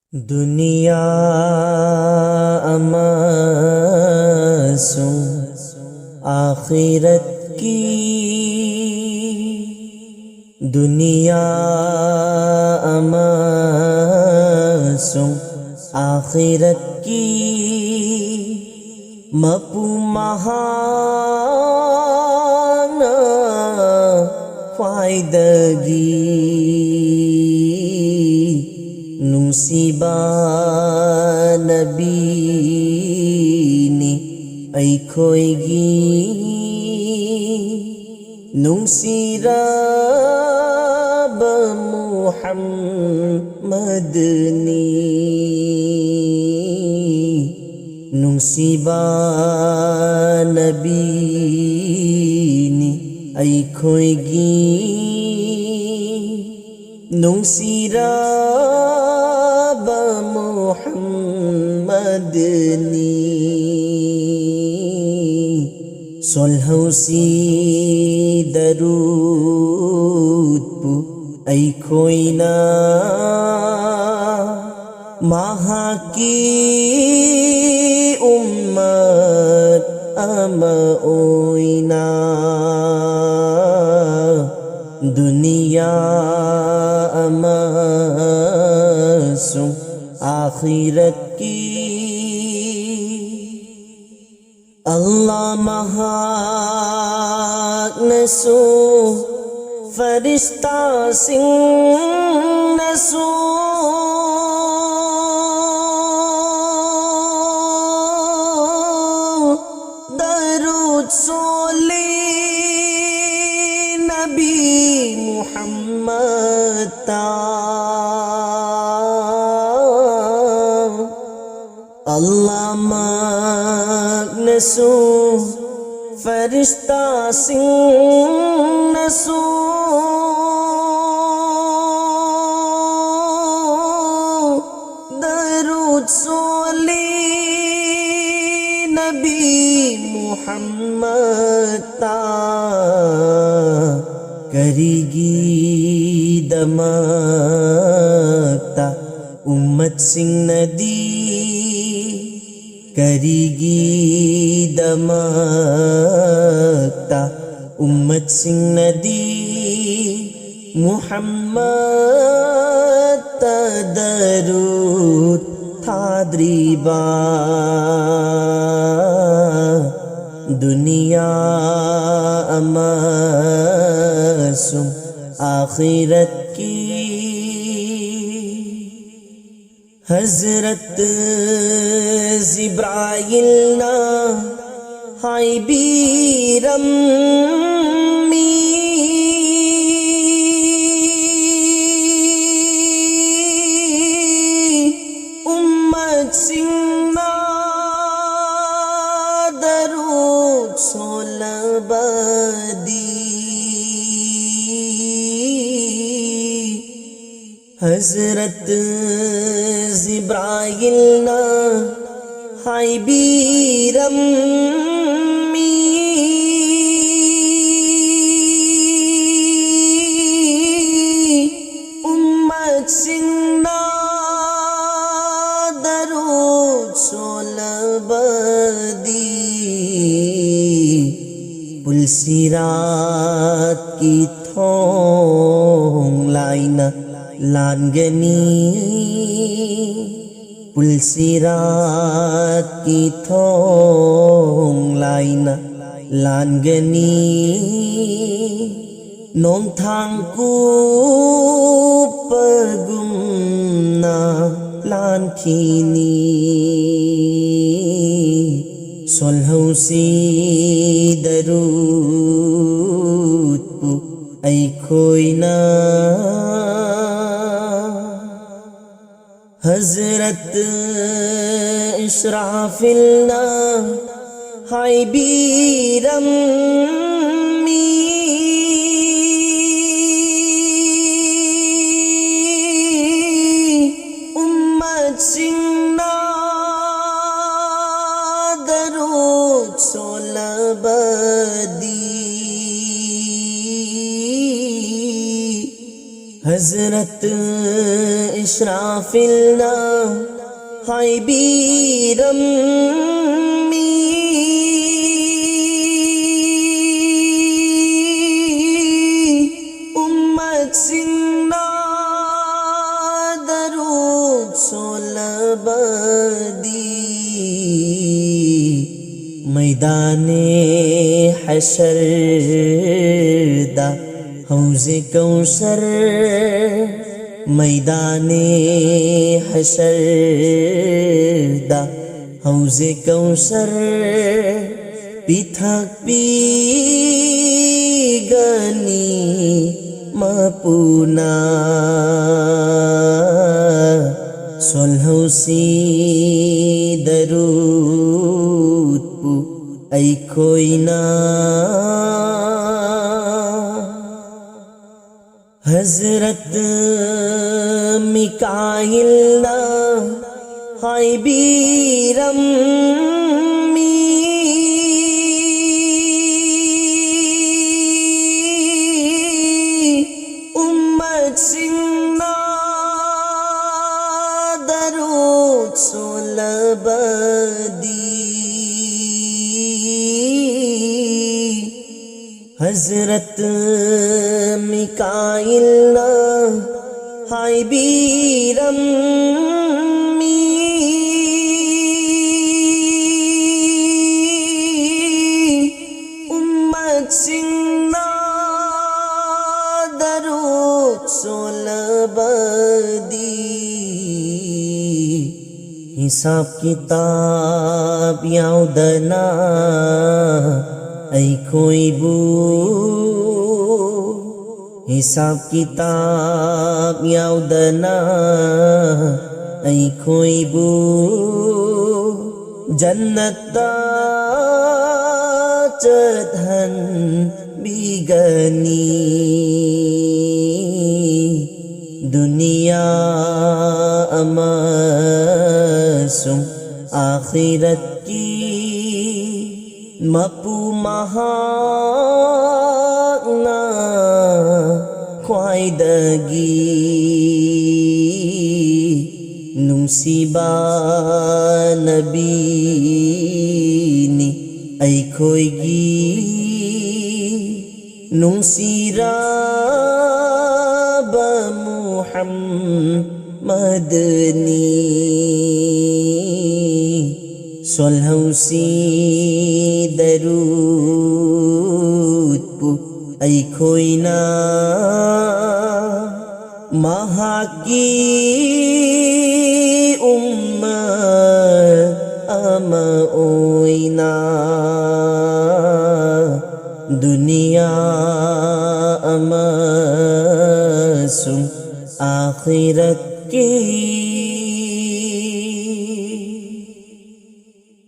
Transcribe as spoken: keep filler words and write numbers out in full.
ꯗꯨꯅꯤꯌꯥ ꯑꯃꯁꯨꯡ ꯑꯥꯈꯤꯔꯠꯀꯤ, ꯗꯨꯅꯤꯌꯥ ꯑꯃꯁꯨꯡ ꯑꯥꯈꯤꯔꯠꯀꯤ ꯃꯄꯨ ꯃꯍꯥꯛꯅ ꯈ꯭ꯋꯥꯏꯗꯒꯤ ꯅꯨꯡꯁꯤꯕ ꯅꯕꯤꯅꯤ ꯑꯩꯈꯣꯏꯒꯤ ꯅꯨꯡꯁꯤꯔꯕ ꯃꯨꯍꯝꯃꯗꯅꯤ꯫ ꯅꯨꯡꯁꯤꯕ ꯅꯕꯤꯅꯤ ꯑꯩꯈꯣꯏꯒꯤ ꯅꯨꯡꯁꯤꯔꯕ ꯃꯨꯍꯝꯃꯗꯅꯤ꯫ ꯁꯣꯜꯍꯧꯁꯤ ꯗꯔꯨꯗꯄꯨ ꯑꯩꯈꯣꯏꯅ ꯃꯍꯥꯛꯀꯤ ꯎꯝꯃꯠ ꯑꯃ ꯑꯣꯏꯅ ꯗꯨꯅꯤꯌꯥ ꯑꯃꯁꯨꯡ ꯑꯥꯈꯤꯔꯠꯀꯤ ꯑꯜꯂꯥꯍ ꯃꯍꯥꯛꯅꯁꯨ ꯐꯔꯤꯁꯇꯥꯁꯤꯡꯅꯁꯨ ꯗꯔꯨꯗ ꯁꯣꯜꯂꯤ ꯅꯕꯤ ꯃꯨꯍꯝꯃꯗꯇ꯫ ꯑꯜꯂꯥꯍ ꯃꯍꯥꯛꯅꯁꯨ ꯐꯔꯤꯁꯇꯥꯁꯤꯡꯅꯁꯨ ꯗꯔꯨꯗ ꯁꯣꯜꯂꯤ ꯅꯕꯤ ꯃꯨꯍꯝꯃꯗꯇ꯫ ꯀꯔꯤꯒꯤꯗꯃꯛꯇ ꯎꯝꯃꯠ ꯁꯤꯡꯅꯗꯤ ꯀꯔꯤꯒꯤꯗꯃꯛꯇ ꯎꯝꯃꯠꯁꯤꯡꯅꯗꯤ ꯃꯨꯍꯝꯃꯗꯇ ꯗꯔꯨꯗ ꯊꯥꯗ꯭ꯔꯤꯕ? ꯗꯨꯅꯤꯌꯥ ꯑꯃꯁꯨꯡ ꯑꯥꯈꯤꯔꯠꯀꯤ ꯍꯖꯔꯠ ꯖꯤꯕ꯭ꯔꯥꯌꯤꯜꯅ ꯍꯥꯏꯕꯤꯔꯝꯃꯤ, ꯎꯝꯃꯠꯁꯤꯡꯅ ꯗꯔꯨꯗ ꯁꯣꯜꯂꯕꯗꯤ, ꯍꯖꯔꯠ ꯖꯤꯕ꯭ꯔꯥꯌꯤꯜꯅ ꯍꯥꯏꯕꯤꯔꯝꯃꯤ, ꯎꯝꯃꯠꯁꯤꯡꯅ ꯗꯔꯨꯗ ꯁꯣꯜꯂꯕꯗꯤ, ꯄꯨꯜꯁꯤꯔꯥꯠꯀꯤ ꯊꯣꯡ ꯂꯥꯏꯅ ꯂꯥꯟꯒꯅꯤ꯫ ꯄꯨꯜꯁꯤꯔꯥꯠꯀꯤ ꯊꯣꯡ ꯂꯥꯏꯅ ꯂꯥꯟꯒꯅꯤ꯫ ꯅꯣꯡꯊꯥꯡ ꯀꯨꯞꯄꯒꯨꯝꯅ ꯂꯥꯟꯈꯤꯅꯤ꯫ ꯁꯣꯜꯍꯧꯁꯤ ꯗꯔꯨꯗꯄꯨ ꯑꯩꯈꯣꯏꯅ꯫ ꯍꯖꯔꯠ ꯏꯁ꯭ꯔꯥꯐꯤꯜꯅ ꯍꯥꯏꯕꯤꯔꯝꯃꯤ, ꯎꯝꯃꯠꯁꯤꯡꯅ ꯗꯔꯨꯗ ꯁꯣꯜꯂꯕꯗꯤ, ꯍꯖꯔꯠ ꯏꯁ꯭ꯔꯥꯐꯤꯜꯅ ꯍꯥꯏꯕꯤꯔꯝꯃꯤ, ꯎꯝꯃꯠꯁꯤꯡꯅ ꯗꯔꯨꯗ ꯁꯣꯜꯂꯕꯗꯤ, ꯃꯩꯗꯥꯅꯦ ꯍꯁꯔꯗ ꯍꯧꯖꯤꯛ ꯀꯧꯁꯔ, ꯃꯩꯗꯥꯅꯦ ꯍꯁꯔꯗ ꯍꯧꯖꯤꯛ ꯀꯧꯁꯔ ꯄꯤꯊꯛꯄꯤꯒꯅꯤ ꯃꯄꯨꯅ꯫ ꯁꯣꯜꯍꯧꯁꯤ ꯗꯔꯨꯗꯄꯨ ꯑꯩꯈꯣꯏꯅ꯫ ꯍꯖꯔꯠ ꯃꯤꯀꯥꯏꯜꯅ ꯍꯥꯏꯕꯤꯔꯝꯃꯤ, ꯎꯝꯃꯠꯁꯤꯡꯅ ꯗꯔꯨꯗ ꯁꯣꯜꯂꯕꯗꯤ, ꯍꯖꯔꯠ ꯃꯤꯀꯥꯏꯜꯅ ꯍꯥꯏꯕꯤꯔꯝꯃꯤ, ꯎꯝꯃꯠꯁꯤꯡꯅ ꯗꯔꯨꯗ ꯁꯣꯜꯂꯕꯗꯤ, ꯍꯤꯁꯥꯕ ꯀꯤꯇꯥꯕ ꯌꯥꯎꯗꯅ ꯑꯩꯈꯣꯏꯕꯨ, ꯍꯤꯁꯥꯕ ꯀꯤꯇꯥꯕ ꯌꯥꯎꯗꯅ ꯑꯩꯈꯣꯏꯕꯨ ꯖꯟꯅꯠꯇ ꯆꯠꯍꯟꯕꯤꯒꯅꯤ꯫ ꯗꯨꯅꯤꯌꯥ ꯑꯃꯁꯨꯡ ꯑꯥꯈꯤꯔꯠꯀꯤ ꯃꯄꯨ ꯃꯍꯥꯛꯅ ꯈ꯭ꯋꯥꯏꯗꯒꯤ ꯅꯨꯡꯁꯤꯕ ꯅꯕꯤꯅꯤ ꯑꯩꯈꯣꯏꯒꯤ ꯅꯨꯡꯁꯤꯔꯕ ꯃꯨꯍꯝꯃꯗꯅꯤ꯫ ꯁꯣꯜꯍꯧꯁꯤ ꯗꯔꯨꯗꯄꯨ ꯑꯩꯈꯣꯏꯅ ꯃꯍꯥꯛꯀꯤ ꯎꯝꯃ ꯑꯃ ꯑꯣꯏꯅ ꯗꯨꯅꯤꯌꯥ ꯑꯃꯁꯨꯡ ꯑꯥꯈꯤꯔꯠꯀꯤ